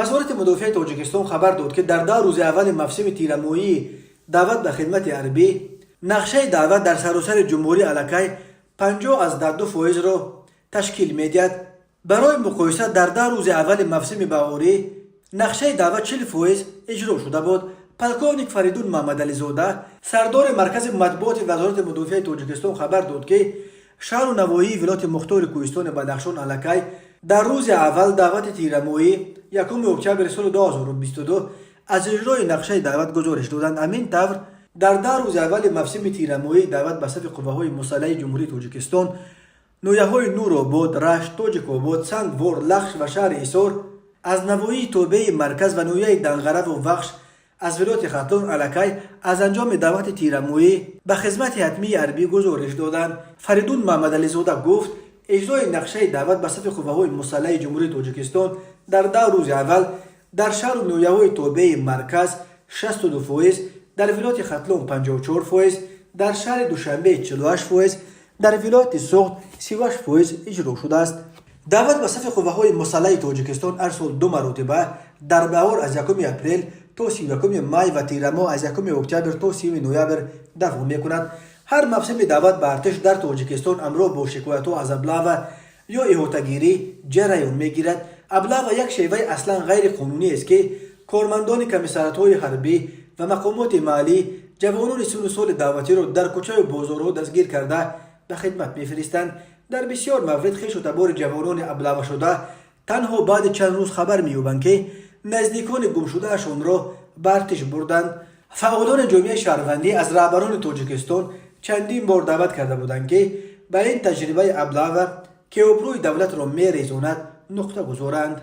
Вазорати мудофиаи Тоҷикистон хабар дод, ки дар 10 рӯзи аввали мавсими тирамоҳии даъват ба хидмати ҳарбӣ нақшаи даъват дар саросари ҷумҳурӣ аллакай 50,2 фоизро ташкил медиҳад. Барои муқоиса, дар 10 рӯзи аввали мавсими баҳорӣ нақшаи даъват 40 фоиз иҷро шуда буд. Полковник Фаридун Маҳмадализода, сардори маркази матбуоти Вазорати мудофиаи Тоҷикистон, хабар дод, ки шаҳру навоҳии вилояти мухтори кӯҳистони Бадахшон аллакай дар рӯзи аввал даъвати тирамоҳӣ, 1 октябри соли 2022, аз иҷрои нақшаи даъват гузориш доданд. Ҳамин тавр, дар 10 рӯзи аввали мавсими тирамоҳии даъват ба сафи қувваҳои мусаллаҳи Ҷумҳурии Тоҷикистон ноҳияҳои Нуробод, Рашт, Тоҷикобод, Сангвор, Лахш ва шаҳри Ҳисор аз навоҳии тобеи марказ ва ноҳияи Данғараву Вахш аз вилояти Хатлон аллакай аз анҷоми даъвати тирамоҳӣ ба хизмати ҳатмии ҳарбӣ гузориш доданд. Фаридун Маҳмадализода гуфт, иҷрои нақшаи даъват ба сафи қувваҳои мусаллаҳи Ҷумҳурии Тоҷикистон дар 10 рӯзи аввал дар шаҳру ноҳияҳои тобеи марказ 62 фоиз, дар вилояти Хатлон 54 фоиз, дар шаҳри Душанбе 48 фоиз, дар вилояти Суғд 38 фоиз иҷро шудааст. Даъват ба сафи қувваҳои мусаллаҳи Тоҷикистон ҳар сол ду маротиба, дар баҳор аз 1 апрел то 31 май ва тирамоҳ аз 1 октябр то 30 ноябр давом мекунад. Ҳар мавсими даъват ба артиш дар Тоҷикистон ҳамроҳ бо шикоятҳо аз облава ё иҳотагирӣ ҷараён мегирад. Облава як шеваи аслан ғайриқонунӣ аст, ки кормандони комиссариатҳои ҳарбӣ ва мақомоти маҳаллӣ ҷавонони синну соли даъватиро дар кӯчаю бозорҳо дастгир карда, ба хидмат мефиристанд. Дар бисёр маврид хешу табори ҷавонони облавашуда танҳо баъди чанд рӯз хабар меёбанд, ки наздикони гумшудаашонро ба артиш бурданд. Фаъолони ҷомеаи шаҳрвандӣ аз раҳбарони Тоҷикистон чандин бор даъват карда буданд, ки ба ин таҷрибаи облава, ки обрӯи давлатро мерезонад, нуқта гузоранд.